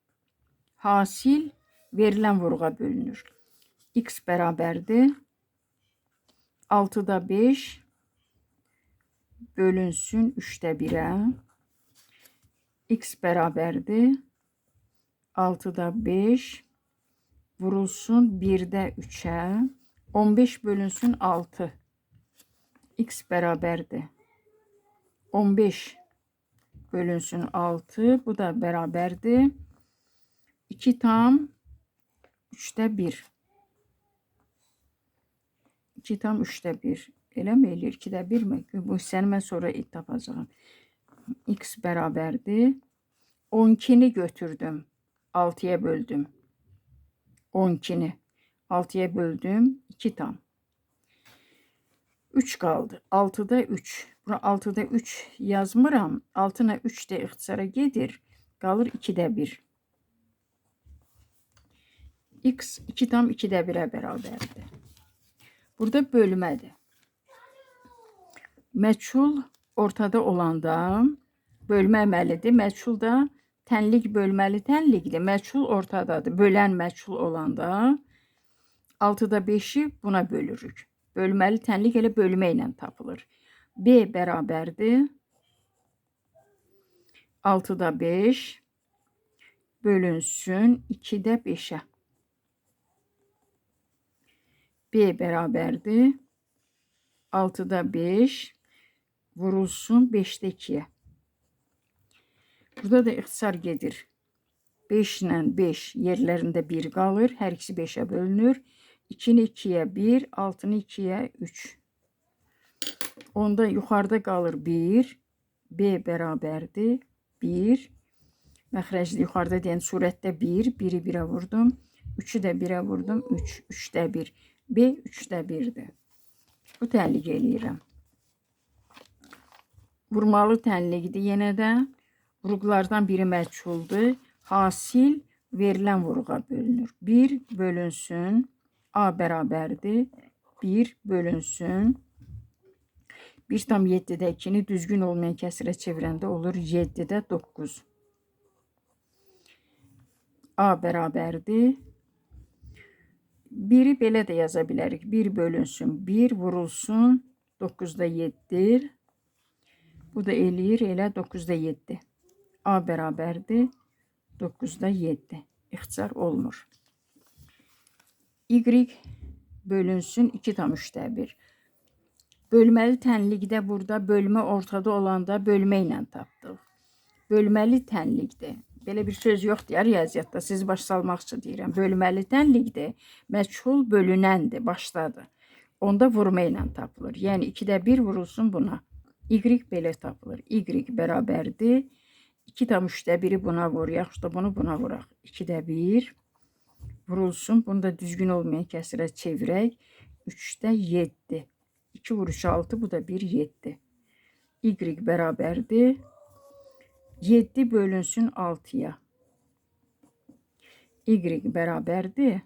Hasil verilən vurğa bölünür. X bərabərdir. 6-da 5 bölünsün 3-də 1-ə. X bərabərdir. 6-da 5 vurulsun 1-də 3-ə. 15 bölünsün 6. X bərabərdir. 15 bölünsün 6. Bu da bərabərdir. 2 tam 3-də 1. 2 tam 3-də 1. Elə mi eləyir? 2-də 1 mi? Bu hissəni mən sonra tapacağam. X bərabərdir. 12-ni götürdüm. 6-ya böldüm. 12-ni 6-ya böldüm. 2 tam. 3 qaldı. 6-da 3. Bura 6-da 3 yazmıram. 6 ilə 3 də ixtisara gedir. Qalır 2-də 1. X 2 tam 2-də 1-ə bərabərdir. Burada bölmədir. Məchul ortada olanda bölmə əməlidir. Məchul da tənlik bölməli tənlikdir. Məchul ortadadır. Bölən məchul olanda 6-da 5-i buna bölürük. Bölməli tənlik elə bölmə ilə tapılır. B bərabərdir. 6-da 5 bölünsün 2-də 5-ə. B bərabərdir. 6-da 5 vurulsun 5-də 2-yə. Burada da ixtisar gedir. 5 ilə 5 yerlərində 1 qalır. Hər ikisi 5-ə bölünür. 2-ni 2-yə 1, 6-nı 2-yə 3. Onda yuxarıda qalır 1. B bərabərdir 1. Məxrəcli yuxarıda deyən surətdə 1. 1-i 1-ə vurdum. 3-ü də 1-ə vurdum. 3. 3-də 1. B 3-də 1-dir. Bu tənlik eləyirəm. Vurmalı tənlikdir yenə də. Vurğulardan biri məchuldur. Hasil verilən vurğa bölünür. 1 bölünsün. A bərabərdir. 1 bölünsün. 1,7-də 2-ni düzgün olmayan kəsirə çevirəndə olur 7-də 9. A bərabərdir. 1-i belə də yaza bilərik. 1 bölünsün 1 vurulsun 9-da 7. Bu da eləyir elə 9-da 7. A bərabərdir 9-da 7. İxtisar olmur. Y bölünsün 2,3-də 1. Bölməli tənlikdə burada bölmə ortada olanda bölmə ilə tapdıq. Bölməli tənlikdir. Belə bir söz yoxdur ya riyaziyyatda. Sizi baş salmaq üçün deyirəm. Bölməli tənlikdir. Məchul bölünəndir, başdadır. Onda vurma ilə tapılır. Yəni 2-də 1 vurulsun buna. Y belə tapılır. Y bərabərdir. 2,3-də 1-i buna vur, yaxud da bunu buna vuraq. 2-də 1 vurulsun. Bunu da düzgün olmayan kəsirə çevirək. 3-də 7. 2 vur 3 6, bu da 1 7. Y bərabərdir. 7 bölünsün 6'ya. Y bərabərdir.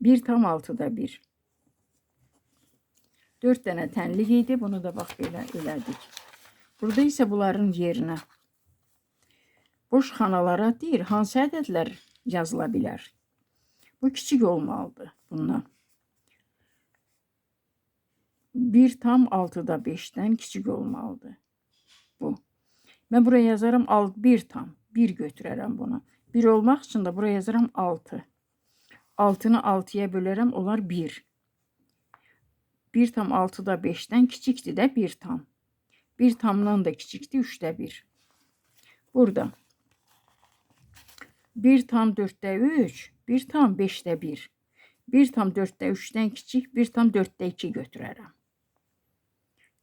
1 tam 6-da 1. 4 dənə tənlik idi. Bunu da bax belə elədik. Burada isə bunların yerinə boş xanalara deyir, hansı ədədlər yazıla bilər? Bu kiçik olmalıdır bundan. 1 tam 6-da 5-dən kiçik olmalıdır bu. Mən buraya yazaram 1 tam. 1 götürərəm bunu. 1 olmaq üçün də buraya yazaram 6. 6-nı 6-ya bölərəm, olar 1. 1 tam 6-da 5-dən kiçikdir də 1 tam. 1 tamdan da kiçikdir 3-də 1. Burada 1 tam 4-də 3, 1 tam 5-də 1. 1 tam 4-də 3-dən kiçik, 1 tam 4-də 2 götürərəm.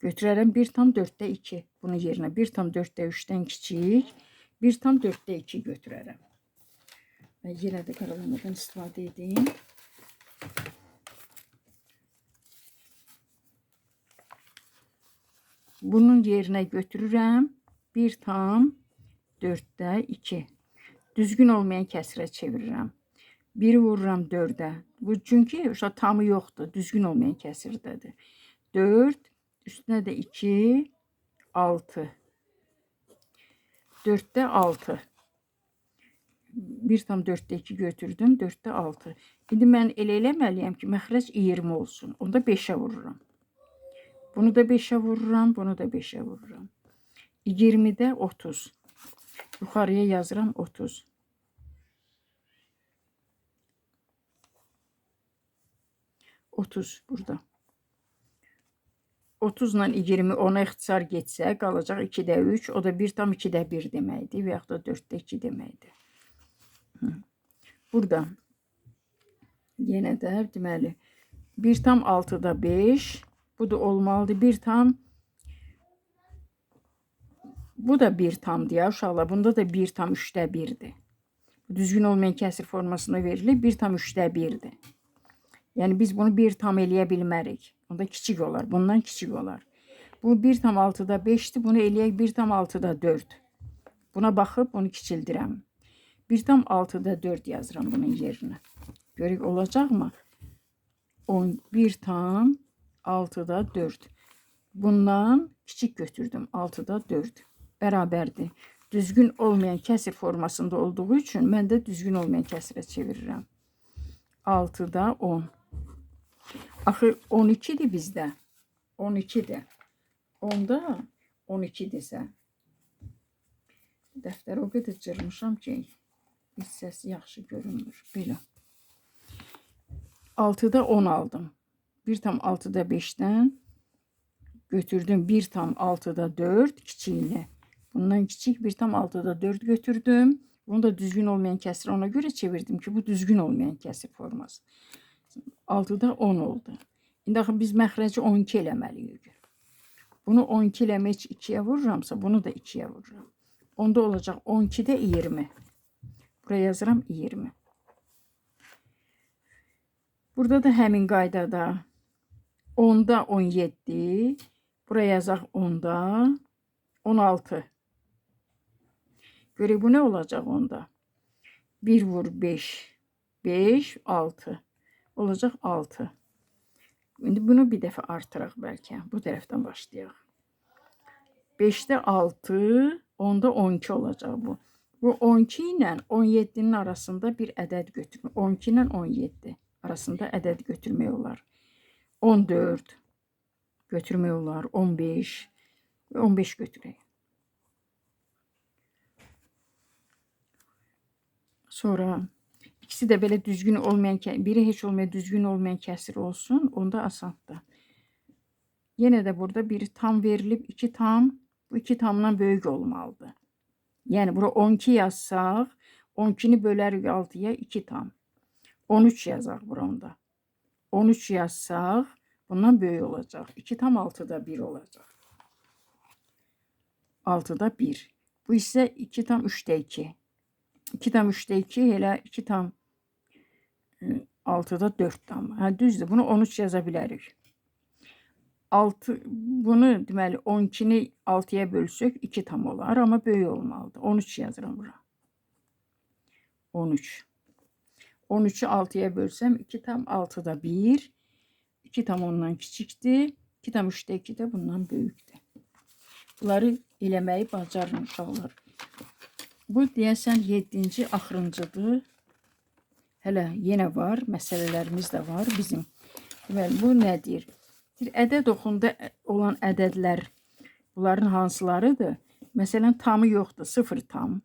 Götürərəm 1 tam 4-də 2. Bunun yerinə 1 tam 4-də 3-dən kiçik, 1 tam 4-də 2 götürərəm. Mən yenə də qaralamadan istifadə edeyim. Bunun yerinə götürürəm 1 tam 4-də 2. Düzgün olmayan kəsirə çevirirəm. 1 vururam 4-ə. Bu çünki uşaq tamı yoxdur. Düzgün olmayan kəsirdədir. 4, üstünə də 2, 6. 4-də 6. 1 tam 4-də 2 götürdüm. 4-də 6. İndi mən elə eləməliyəm ki, məxrəc 20 olsun. Onda 5-ə vururam. Bunu da 5-ə vururam, bunu da 5-ə vururam. 20-də 30. Yuxarıya yazıram 30. Burada. 30 ilə 20 ona ixtisar getsə, qalacaq 2-də 3. O da 1 tam 2-də 1 deməkdir və yaxud da 4-də 2 deməkdir. Burada yenə də deməli 1 tam 6-da 5. Bu da olmalıdır. 1 tam. Bu da 1 tamdır ya uşaqlar. Bunda da 1 tam 3-də 1-dir. Düzgün olmayan kəsir formasında verilir. 1 tam 3-də 1-dir. Yəni biz bunu 1 tam eləyə bilmərik. Onda kiçik olar. Bundan kiçik olar. Bu 1 tam 6-da 5-dir. Bunu eləyək 1 tam 6-da 4. Buna baxıb bunu kiçildirəm. 1 tam 6-da 4 yazıram bunun yerinə. Görək olacaqmı? 1 tam 6-da 4. Bundan kiçik götürdüm. 6-da 4. Bərabərdir. Düzgün olmayan kəsir formasında olduğu üçün mən də düzgün olmayan kəsirə çevirirəm. 6-da 10. Axı 12-dir bizdə. 12-dir. Onda 12-dirsə. Dəftərə o qədər cırmışam ki, hissəsi yaxşı görünmür. Belə. 6-da 10 aldım. 1 tam 6-da 5-dən götürdüm. 1 tam 6-da 4 kiçiyini. Bundan kiçik 1 tam 6-da 4 götürdüm. Bunu da düzgün olmayan kəsir ona göre çevirdim ki, bu düzgün olmayan kəsir forması. 6-da 10 oldu. İndi axı biz məxrəci 12 eləməliyik. Bunu 12 eləmək üçün 2-yə vururamsa, bunu da 2-yə vururam. Onda olacaq 12-də 20. Buraya yazıram 20. Burada da həmin qaydada 10-da 17. Buraya yazaq 10-da 16. Görək bu nə olacaq onda? 1 vur 5. 5, 6. Olacaq 6. İndi bunu bir dəfə artıraq bəlkə. Bu tərəfdən başlayaq. 5-də 6, 10-da 12 olacaq bu. Bu 12 ilə 17-nin arasında bir ədəd götürmək. 12 ilə 17 arasında ədəd götürmək olar. 14 götürmək olar. 15. 15 götürək. Sonra ikisi də belə düzgün olmayan, biri heç olmayan düzgün olmayan kəsir olsun, onda asandır. Yenə də burada biri tam verilib, 2 tam, bu 2 tamdan böyük olmalıdır. Yəni bura 12 yazsaq, 12-ni bölərik 6-ya 2 tam. 13 yazaq bura onda. 13 yazsaq, bundan böyük olacaq. 2 tam 6-da 1 olacaq. 6-da 1. Bu isə 2 tam 3-də 2. 2 tam 3-də 2, elə 2 tam 6-da 4 tam. Hə, düzdür, bunu 13 yaza bilərik. 6, bunu deməli 12-ni 6-ya bölsək 2 tam olar, amma böyük olmalıdır. 13 yazıram bura. 13. 13-ü 6-ya bölsəm 2 tam 6-da 1. 2 tam ondan kiçikdir. 2 tam 3-də 2 də bundan böyükdür. Bunları eləməyi bacarın uşaqlar. Bu deyəsən 7-ci axırıncıdır. Hələ yenə var, məsələlərimiz də var bizim. Deməli, bu nə deyir? Deyir, ədəd oxunda olan ədədlər bunların hansılarıdır? Məsələn, tamı yoxdur, 0 tam.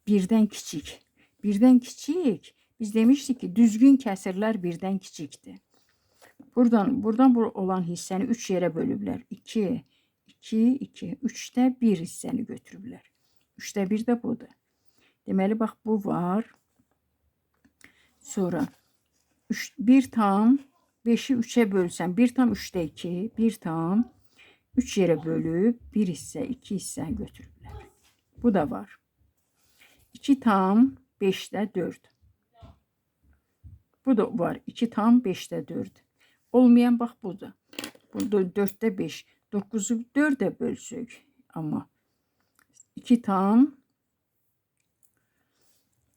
Birdən kiçik. Birdən kiçik, biz demişdik ki, düzgün kəsirlər birdən kiçikdir. Buradan bu olan hissəni 3 yerə bölüblər. 2, 2, 2. 3-də 1 hissəni götürüblər. 3-də 1 də budur. Deməli, bax, bu var. Sonra 1 tam 5-i 3-ə bölsəm, 1 tam 3-də 2, 1 tam 3 yerə bölüb 1 hissə, 2 hissə götürüblər. Bu da var. 2 tam 5-də 4. Bu da var. 2 tam 5-də 4. Olmayan bax budur. Bu 4-də 5. 9-u 4-ə bölsək. Amma 2 tam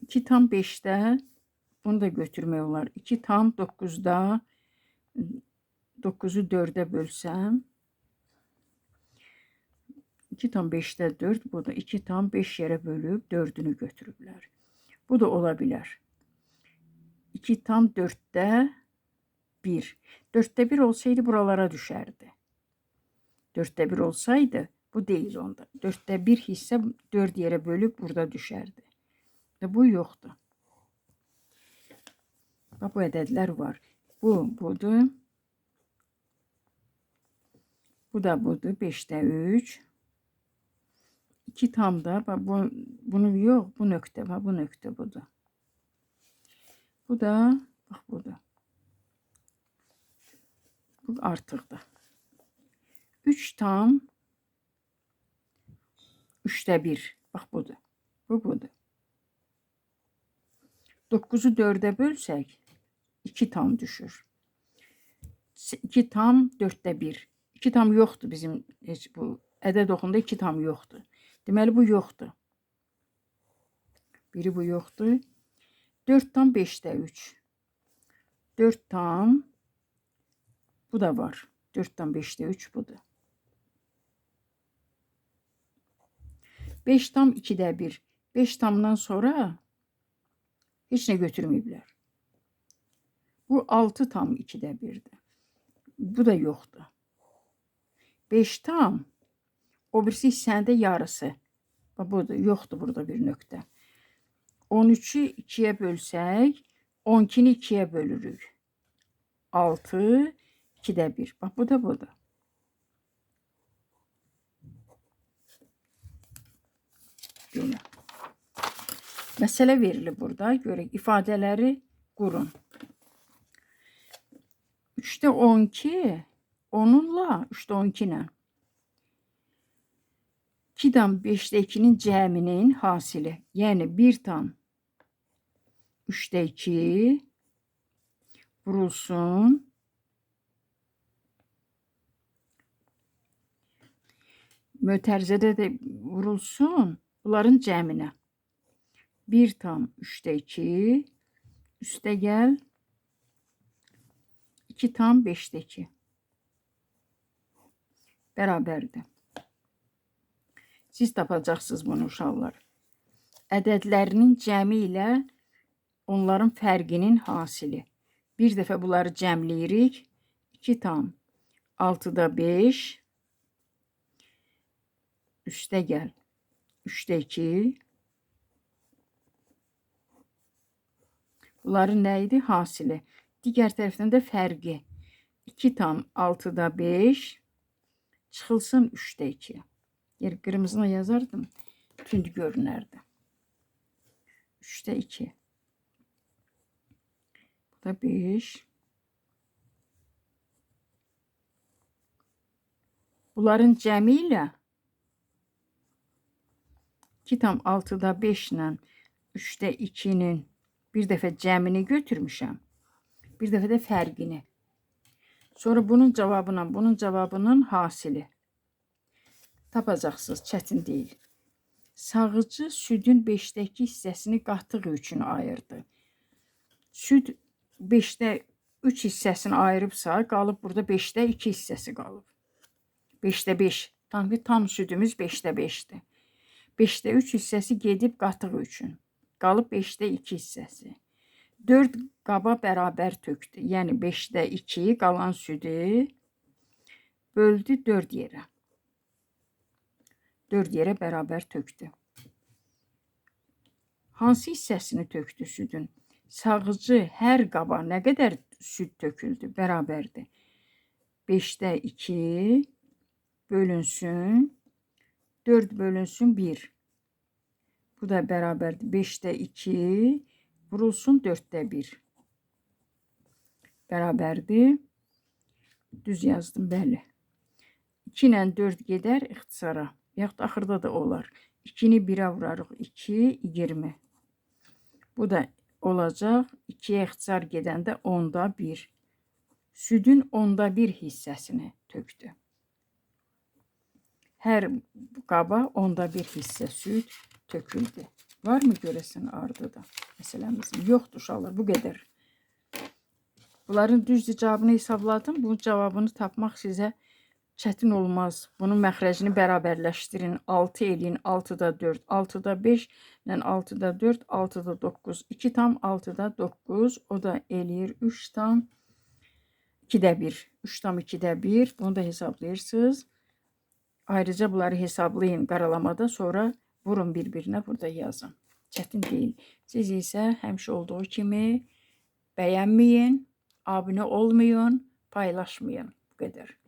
5-də bunu da götürmək olar. 2 tam 9-da 9-u 4-ə bölsəm 2 tam 5-də 4, bu da 2 tam 5 yerə bölüb 4-ünü götürüblər. Bu da ola bilər. 2 tam 4-də 1. 4-də 1 olsaydı buralara düşərdi. 4-də 1 olsaydı bu deyil onda. 4-də 1 hissə 4 yerə bölüb burada düşərdi. Və bu yoxdur. Bax, bu ədədlər var. Bu budur. Bu da budur. 5-də 3. 2 tam da, bax, bunu yox, bu nöqtə, bax, bu nöqtə budur. Bu da, bax, budur. Bu artıqdır. 3 tam 3-də 1. Bax, budur. Bu budur. 9-u 4-ə bölsək, 2 tam düşür. 2 tam 4-də 1. 2 tam yoxdur bizim heç bu ədəd oxunda 2 tam yoxdur. Deməli, bu yoxdur. Biri bu yoxdur. 4 tam 5-də 3. 4 tam bu da var. 4 tam 5-də 3 budur. 5 tam 2-də 1. 5 tamdan sonra heç nə götürməyiblər. Bu 6 tam 2-də 1-dir. Bu da yoxdur. 5 tam o birisi hissənin də yarısı. Bax, budur. Yoxdur burada bir nöqtə. 13-ü 2-yə bölsək, 12-ni 2-yə bölürük. 6, 2-də 1. Bax, bu da budur. Belə. Məsələ verilir burada. Görək, ifadələri qurun. 3-də 12, onunla 3-də 12 ilə. 2 tam 5-də 2-nin cəminin hasili. Yəni 1 tam 3-də 2 vurulsun. Mötərizədə də vurulsun bunların cəminə. 1 tam 3-də 2 üstə gəl 2 tam 5-də 2 bərabərdir. Siz tapacaqsınız bunu uşaqlar. Ədədlərinin cəmi ilə onların fərqinin hasili. Bir dəfə bunları cəmləyirik. 2 tam 6-da 5 üstə gəl 3-də 2. Bunların nə idi? Hasili. Digər tərəfdən də fərqi. 2 tam 6-da 5 çıxılsın 3-də 2. Yer qırmızına yazardım, tünd görünərdi. 3-də 2. Bu da 5. Bunların cəmi ilə 2 tam 6-da 5 ilə 3-də 2-nin bir dəfə cəmini götürmüşəm. Bir dəfə də fərqini. Sonra bunun cavabına, bunun cavabının hasili. Tapacaqsınız, çətin deyil. Sağıcı südün 5-dəki hissəsini qatıq üçün ayırdı. Süd 5-də 3 hissəsini ayırıbsa, qalıb burada 5-də 2 hissəsi qalıb. 5-də 5. Tam ki, tam südümüz 5-də 5-dir. 5-də 3 hissəsi gedib qatıq üçün. Qalıb 5-də 2 hissəsi. 4 qaba bərabər tökdü. Yəni 5-də 2 qalan südü böldü 4 yerə. 4 yerə bərabər tökdü. Hansı hissəsini tökdü südün? Sağıcı hər qaba nə qədər süd töküldü? Bərabərdir. 5-də 2 bölünsün. 4 bölünsün 1. Bu da bərabərdir. 5-də 2 vurulsun 4-də 1. Bərabərdir. Düz yazdım, bəli. 2 ilə 4 gedər ixtisara. Yaxud axırda da olar. 2-ni 1-ə vurarıq. 2, 20. Bu da olacaq. 2-yə ixtisar gedəndə 10-da 1. Südün 10-da 1 hissəsini tökdü. Hər qaba 10-da 1 hissə süd töküldü. Var mı görəsən ardıda məsələmizin? Yoxdur uşaqlar, bu qədər. Bunların düzdür cavabını hesabladım. Bunun cavabını tapmaq sizə çətin olmaz. Bunun məxrəcini bərabərləşdirin. 6 eləyin, 6-da 4, 6-da 5 ilə 6-da 4, 6-da 9. 2 tam 6-da 9, o da eləyir 3 tam 2-də 1. 3 tam 2-də 1. Bunu da hesablayırsınız. Ayrıca bunları hesablayın qaralamada, sonra vurun bir-birinə, burada yazın. Çətin deyil. Siz isə həmişə olduğu kimi bəyənməyin, abunə olmayın, paylaşmayın. Bu qədər.